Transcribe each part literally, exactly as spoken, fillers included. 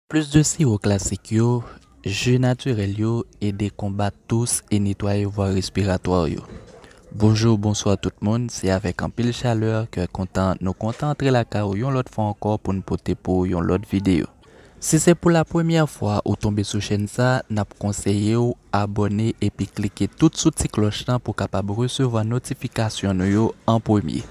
Plis de siwo klasik yo, ji natirèl yo ede konbat tous e netwaye vwa respiratwa yo. Bonjou, bonswa tout moun, se avèk anpil chalè, kè kontan, nou kontan antre lakay ou yon lòt fwa ankò pou n pote pou ou yon lòt videyo. Si se pou la premyè fwa ou tonbe sou chèn sa, n ap konseye w abòne epi klike tout sou ti klòch lan pou w kapab resevwa notifikasyon nou yo an premye.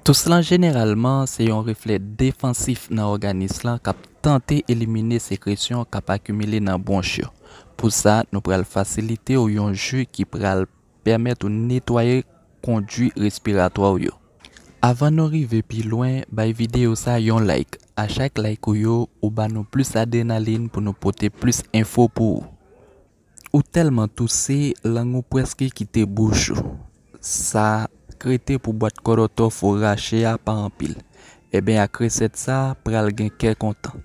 Tous lan jeneralman se yon reflè defansif nan òganis lan k ap tante elimine sekresyon k ap akimile nan bwonch yo. Pou sa, nou pral fasilite w yon ji ki pral pèmèt ou netwaye kondui respiratwa w yo. Avan nou rive pi lwen, bay videyo sa yon like. A chak like ou yo, ou ba nou plis adrenalin pou nou pote plis enfo pou ou. Ou tèlman touse, lang ou prèske kite bouch ou. Sa k rete pou bwat kòdòtòf ou rache a pa anpil. Enben, ak resèt sa, pral gen kè kontan.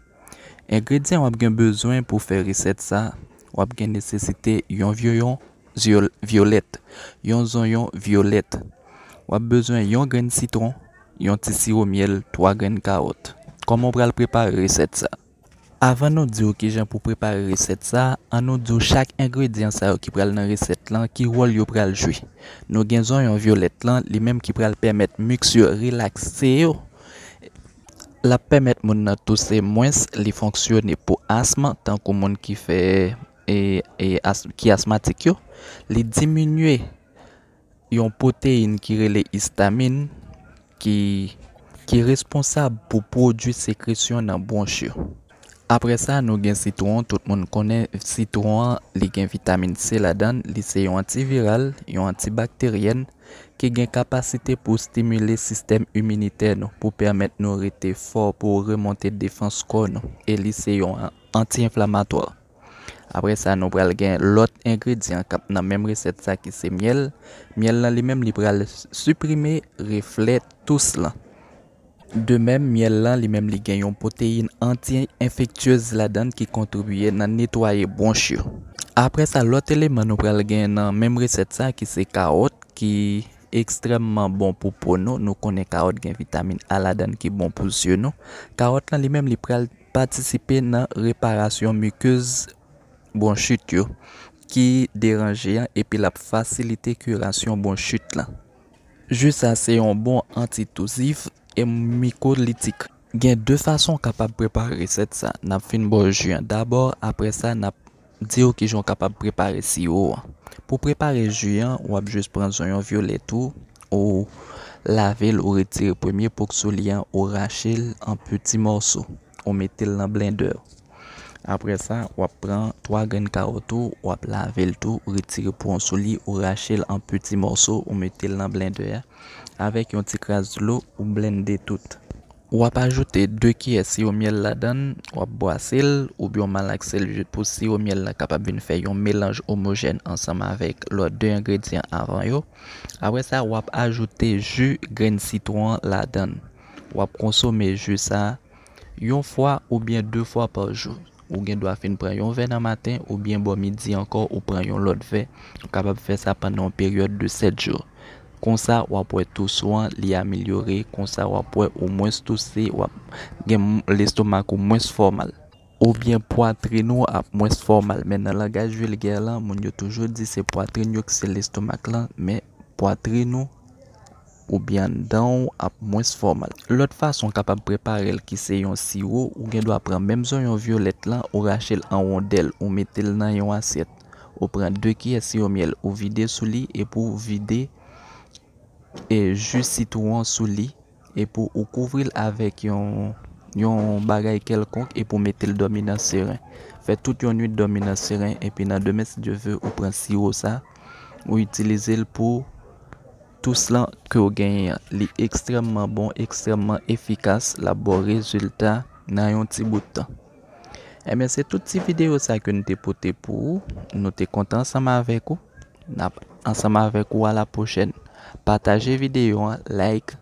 Engredyan w ap gen bezwen pou fè resèt sa, w ap gen nesesite yon vyoyon zyol-, vyolèt, yon zonyon vyolèt. W ap bezwen yon grenn sitwon, yon ti siwo myèl, twa grenn kawòt. Kòman w pral prepare resèt sa? Avan nou di w kijan pou prepare resèt sa, an nou di w chak engredyan sa yo ki pral nan resèt lan, ki wòl yo pral jwe. Nou gen zonyon vyolèt lan, li menm ki pral pèmèt miks yo relakse yo. L ap pèmèt moun nan touse mwens, li fonksyone pou asm, tankou moun ki fè, e, e, as-, ki asmatik yo. Li diminye yon pwoteyin ki rele istamin, ki, ki responsab pou pwodui sekresyon nan bwonch yo. Apre sa, nou gen sitwon. Tout moun konnen sitwon an, li gen vitamin C ladan l, li se yon antiviral, yon antibakteryèn, ki gen kapasite pou stimile sistèm iminitè nou, pou pèmèt nou rete fò, pou remonte defans kò nou. E li se yon anti-enflamatwa. Apre sa, nou pral gen lòt engredyan k ap nan menm resèt sa ki se myèl. Myèl lan li menm li pral siprime reflè tous lan. De menm, myèl lan li menm li gen yon pwoteyin anti-enfektyez ladan l ki kontribye nan netwaye bwonch yo. Apre sa, lòt eleman nou pral gen nan menm resèt sa ki se kawòt, ki ekstrèmman bon pou po nou. Nou konnen kawòt gen vitamin A ladan l ki bon pou zye nou. Kawòt lan li menm li pral patisipe nan reparasyon mikez bwonchit yo ki deranje an, epi l ap fasilite kirasyon bwonchit lan. Ji sa se yon bon antitouzif e mikolitik. Gen de fason w kapab prepare resèt sa. N ap fin ba w ji an dabò, apre sa, n ap di w kijan w kapab prepare siwo an. Pou prepare ji an, w ap jis pran zonyon vyolèt ou, ou lave l, ou retire premye po k sou li an, ou rache l an piti mòso, ou mete l nan blendè. Apre sa, w ap pran twa grenn kawòt ou, w ap lave l tou, ou retire po an sou li, ou rache l an piti mòso, ou mete l nan blendè a. Avèk yon ti kras dlo, ou blende tout. W ap ajoute de kiyè siwo myèl ladan l, w ap bwase l, oubyen w malakse l pou siwo myèl la kapab vin fè yon melanj omojèn ansanm avèk lòt de engredyan avan yo. Apre sa, w ap ajoute ji grenn sitwon an ladan l. W ap konsome ji sa yon fwa oubyen de fwa pa jou. Ou gen dwa fin pran yon vè nan maten, oubyen bò midi ankò, ou pran yon lòt vè. Ou kapab fè sa pandan yon peryòd de sèt jou. Konsa, w ap wè tous ou an, li amelyore. Konsa, w ap wè ou mwens touse, w ap gen m-, lestomak ou mwens fè w mal. Oubyen pwatrin ou ap mwens fè w mal. Men nan langaj vilgè lan, moun yo toujou di se pwatrin yo ki se lestomak lan, men pwatrin ou oubyen anndan w ap mwens fè w mal. Lòt fason w kapab prepare l ki se yon siwo, ou gen dwa pran menm zonyon vyolèt lan, ou rache l an wondèl, ou mete l nan yon asyèt. Ou pran de kiyè siwo myèl, ou vide sou li, epi w vide, e, ji sitwon an sou li, epi w kouvri l avèk yon, yon bagay kèlkonk, epi w mete l dòmi nan seren. Fè tout yon nwit dòmi nan seren, epi nan demen, si Dye ve, ou pran siwo sa, ou itilize l pou tous lan ke w genyen an. Li ekstrèmman bon, ekstrèmman efikas, l ap ba w rezilta nan yon ti bout tan. Enben, se tout ti videyo sa ke n te pote pou ou. Nou te kontan ansanm avèk ou. N ap ansanm avèk ou a la pwochèn. Pataje videyo an, like,